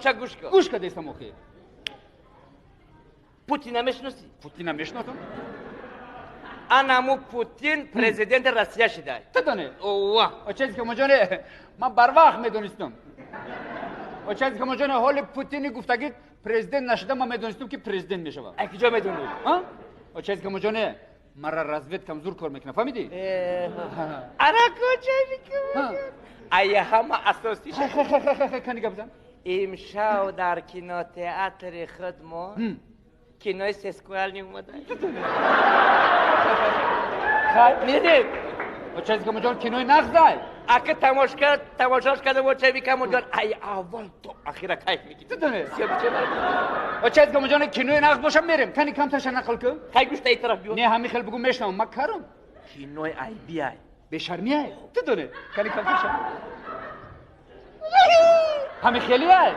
Гӯш кун. Гӯш кардестам охи. Путина мешиносӣ? Путина мешиносам. Анаму Путин президенти Россия шидай. Ту доне? Ова. Очази камоҷоне, ман барвақт медонистам. Очази камоҷоне, ҳоли Путини гуфтагӣ президент нашуда, ман медонистам, ки президент мешавад. Ай куҷо медонӣ? Очази камоҷоне, мара разведкам зур кор мекунад, фаҳмидӣ? Ара куҷои? Ай ҳама асосиш. Кани, гап зан. Имшав дар кинотеатри худмон кинои сексуальный омада. Хай. Медидем. Очази камоҷон, кинои нағзай. Ака тамошош карда, очаи камоҷон, ай аввал то ахира кайф мекунӣ. Ту доне? Очази камоҷон, кинои нағз боша, мерем. Кани, камташа нақл кун. Хай, гӯшта, ин тараф биё. Не, ҳамин хел бугу, мешнавам, ман карам. Кинои айбиай. Бешармиай. Ту доне? Кани, камташа. Ҳамин хелиай.